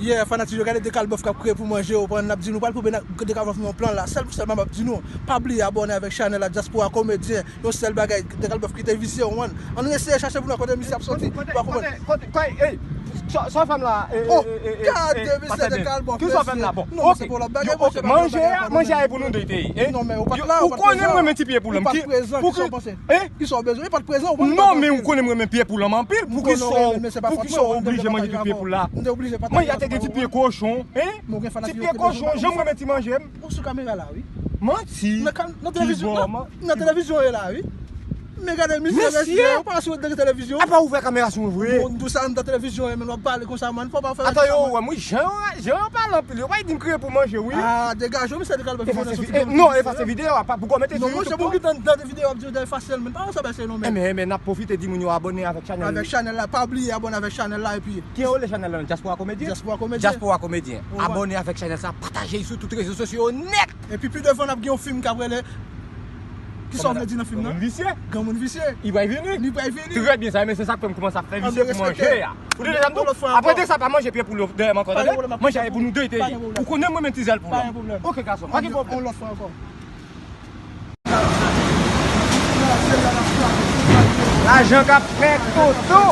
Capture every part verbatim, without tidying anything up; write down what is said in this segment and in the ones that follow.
Yeah, fanatik yo, gade Dekalbòf k ap kriye pou manje yo, pandan n ap di nou pral pwopoze Dekalbòf yon plan la. Sèl pou sèlman m ap di nou, pa bliye abòne avèk chanèl la, Diaspora Komedyen. Yon sèl bagay, Dekalbòf kite visye yo, man. Ann eseye chache pou nou kote misye ap soti. Ou pa konprann? Kote, kote, kote, ey, sa w fè m la? Oh, gade misye Dekalbòf, mesye. Ki sa w fè m la? Bon, ok. Manje a, manje a e pou nou de te ye. Non, men ou pa t la, ou pa t prezan. Ou konnen mwen men ti pye pou lòm. Ou pa t prezan, ki sa w panse? Hein? Kisa w bezwen? Li pa t prezan, ou pa t anpil. Non, men ou konnen mwen men pye poul la anpil. Pou kisa w, pou kisa w oblije manje tout pye poul la? M te oblije pataje. Mwen, y a te gen ti pye kochon, hein? Ti pye kochon, jan mwen men ti manje m. Ou sou kamera la, wi. Manti. Nan televizyon, nan televizyon e la, wi. Men gade misye, mesye, ou pa sou nan televizyon. Apa ou ouvè kamera sou mwen vre? Bon, nou sa nan televizyon, men w ap pale konsa, man, fò pa fè sa. Atan yo, wè, mwen, jan yo, jan yo pale anpil, yo pa di m kriye pou manje, wi. Ah, degaje w, misye Dekalbòf. Non, efase videyo a, pa pou kòmante sou YouTube. Non, mwen, se pou ki tan videyo ap di yo fasil, men pa yon sa pase non, men. Enben, enben, n ap pwofite di moun yo abòne avèk chanèl. Avèk chanèl la, pa bliye abòne avèk chanèl la, epi. Ki rele chanèl la? Diaspora Komedyen? Diaspora Komedyen. Diaspora Komedyen. Abòne avèk chanèl sa, pataje sou tout rezo sosyo yo nèt. Epi pi devan, n ap gen yon fim k ap rele. Kisa w vle di nan fim nan? Granmoun visye. Granmoun visye. Li pral vini. Li pral vini. Trè byen, sa, men se sa k fè m kòmanse ap fè visye pou manje a. Ou tande sa m di w? Apre de sa, pa manje pye poul yo dèyè m ankò, tande? Manje a e pou nou de te ye. Ou konnen mwen men ti zèl poul la. Ok, gason, pa gen pwoblèm. Yon lòt fwa ankò. Lajan k ap fèt, Toto.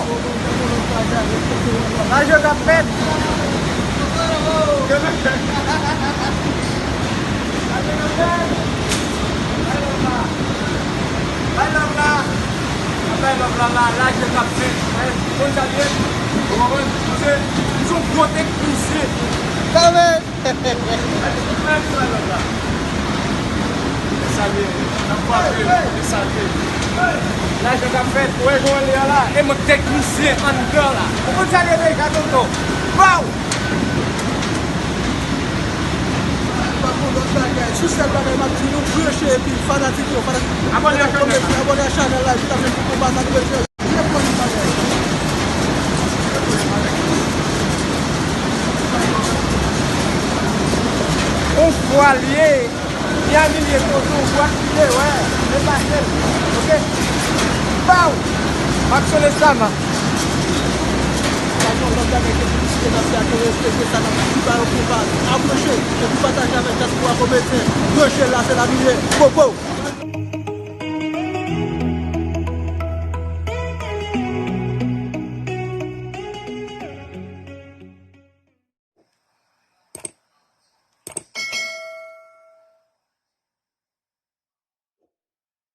Lajan k ap fèt. Bay love la. Bay love la. Bay love la, la, lajan k ap fèt. Ou konn sa l ye? Ou konprann? Se, se yon gwo teknisyen. Kame! Lajan k ap fèt, ou wè jan l ye a la, e mwen teknisyen anndan la. Ou konn sa l ye deja, tonton. Pow! Pa gon lòt bagay, sou sèl bagay m ap di nou, branche epi fanatik yo, fanatik yo. Abòne a chanèl la. Abòne a chanèl la, epi n ap fè yon konba, sa nou retire. On fwa l ye, li a milye kote, on fwa l ye, wè, men pase l, oke? Pow! M ap sone sa, man. Pa gen lòt bagay ke pou misye nan sa ke respekte sa, n ap di ba yo konba, abòne, epi pataje avèk Diaspora Komedyen, branche la, se la nou ye, popo!